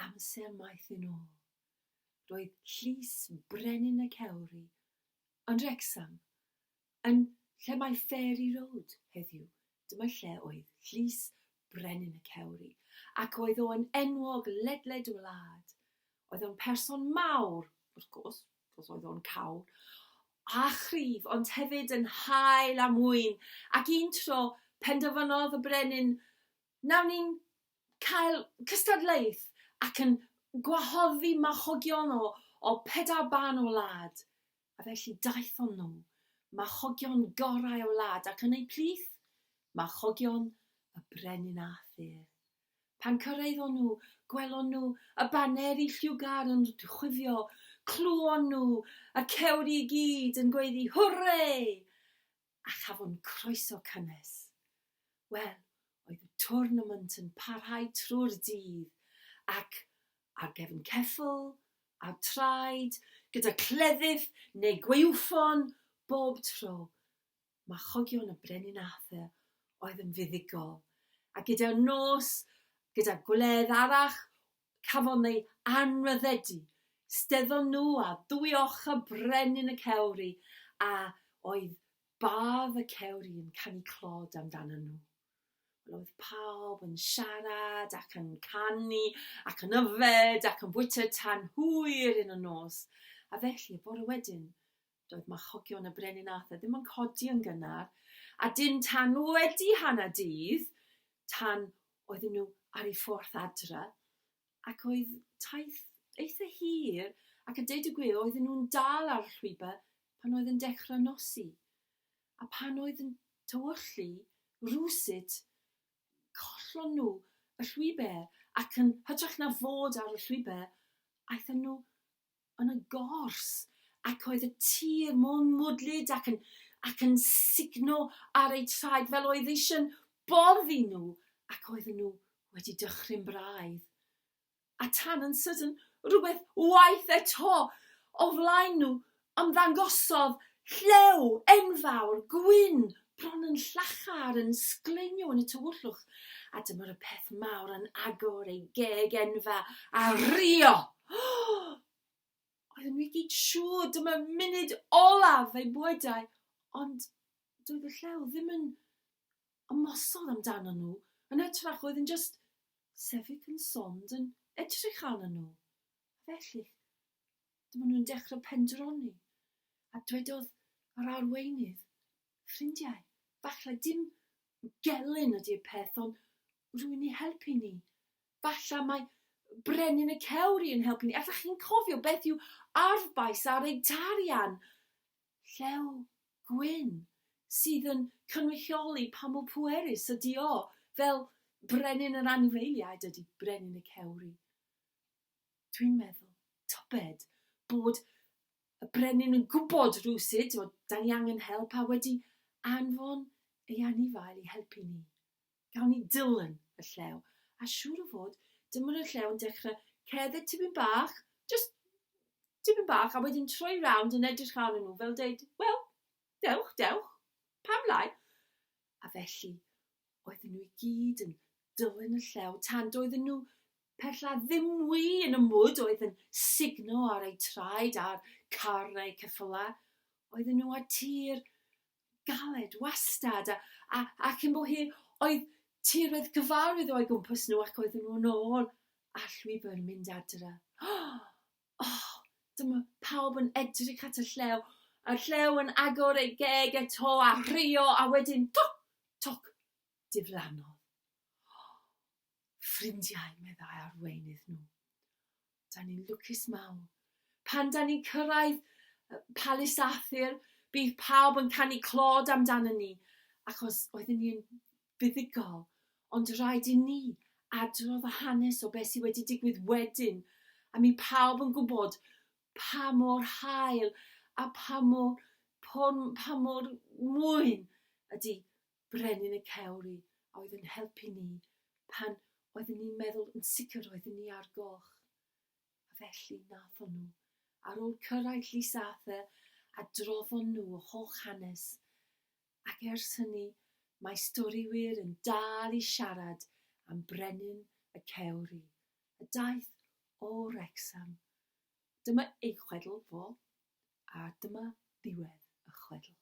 Amser maith yn ôl, roedd llys Brenin y Cewri yn Wrecsam, yn lle mae Ferry Road heddiw. Dyma lle oedd llys Brenin y Cewri, ac oedd o yn enwog ledled y wlad. Oedd o'n person mawr, wrth gwrs, cos oedd o'n cawr, a chryf, ond hefyd yn hael a mwyn, ac un tro penderfynodd y brenin, Nawn ni'n cael cystadlaeth ac yn gwahoddi marchogion o o pedair ban o wlad. A felly daethon nhw, marchogion gorau y wlad, ac yn eu plith, marchogion y Brenin Arthur. Pan cyrhaeddon nhw, gwelon nhw y baneri lliwgar yn chwifio, clywon nhw y cewri i gyd yn gweiddi 'Hwrê! a chafon croeso cynnes. Wel, oedd y twrnament yn parhau trwy'r dydd, ac ar gefn ceffyl, ar traed, gyda cleddyf neu gwaywffon, bob tro, marchogion y Brenin Arthur oedd yn fuddugol, a gyda'r nos, gyda gwledd arall, cafodd eu anrhydeddu. Steddon nhw ar ddwy ochr Brenin y Cewri, a oedd bardd y cewri yn canu clod amdanyn nhw. Wel, oedd pawb yn siarad ac yn canu ac yn yfed ac yn bwyta tan hwyr yn y nos. A felly, y bore wedyn, doedd marchogion y Brenin Arthur ddim yn codi yn gynnar, a dim tan wedi hanner dydd, tan oedden nhw ar eu ffordd adre, ac oedd taith eitha hir, ac a deud y gwir, oedden nhw'n dal ar y llwybr pan oedd yn dechrau nosi. A pan oedd yn tywyllu, rywsut, collon nhw y llwybr, ac yn hytrach na fod ar y llwybr, aethon nhw yn y gors, ac oedd y tir mor mwdlyd ac yn, ac yn sugno ar eu traed fel oedd eisiau'n boddi nhw, ac oedden nhw wedi dychryn braidd. A tan yn sydyn, rhywbeth waeth eto, o flaen nhw ymddangosodd llew enfawr, gwyn, bron yn llachar, yn sgleinio yn y tywyllwch, a dyma'r y peth mawr yn agor ei geg enfawr a rhuo! Oedden nhw i gyd siŵr dyma munud olaf eu bywydau, ond doedd y llew ddim yn ymosod amdano nhw, yn hytrach oedd yn jyst sefyll yn sond yn edrych arnyn nhw. A felly, dyma nhw'n dechrau pendroni, a dwedodd yr arweinydd, Ffrindiau, falle dim gelyn ydy'r peth, ond rhywun i helpu ni. Falle mae Brenin y Cewri yn helpu ni. Allech chi'n cofio beth yw arfbais ar ei tarian? Llew gwyn sydd yn cynrychioli pa mor pwerus ydy o, fel Brenin yr Anifeiliaid ydy Brenin y Cewri. Dwi'n meddwl, tybed, bod y brenin yn gwybod rywsut fod 'da ni angen help a wedi anfon ei anifail i helpu ni. Gawn ni dilyn y llew. A siŵr o fod, dyma'r y llew yn dechrau cerdded tipyn bach, jyst tipyn bach, a wedyn troi rownd yn edrych arnyn nhw fel deud, wel, dewch, dewch, pam lai? A felly, oedden nhw i gyd yn dilyn y llew tan doedden nhw pella ddim mwy yn y mwd oedd yn sugno ar eu traed a'r carnau ceffylau. Oedden nhw ar tir galed, wastad, a, a, a cyn bo hir oedd tiroedd cyfarwydd o'u gwmpas nhw ac oedden nhw'n ôl a llwybr mynd adre. Oh, dyma pawb yn edrych at y llew, a'r llew yn agor ei geg eto a rhuo a wedyn toc, toc, diflannodd. Ffrindiau, meddai arweinydd nhw. Da ni'n lwcus mawr. Pan da ni'n cyrraedd Palis Arthur, bydd pawb yn canu clod amdano ni, achos oedden ni'n fuddugol, ond rhaid i ni adrodd y hanes o beth sydd wedi digwydd wedyn, a mi pawb yn gwybod pa mor hael a pa mor, pa mor mwyn ydy Brenin y Cewri a oedd yn helpu ni pan oedden ni'n meddwl yn sicr oedden ni ar goll. A felly nathon nhw, ar ôl cyrraedd Llys Arthur, adroddon nhw y holl hanes, ac ers hynny mae storiwyr yn dal i siarad am Brenin y Cewri, y daith o Wrecsam. Dyma ei chwedl fo, a dyma ddiwedd y chwedl.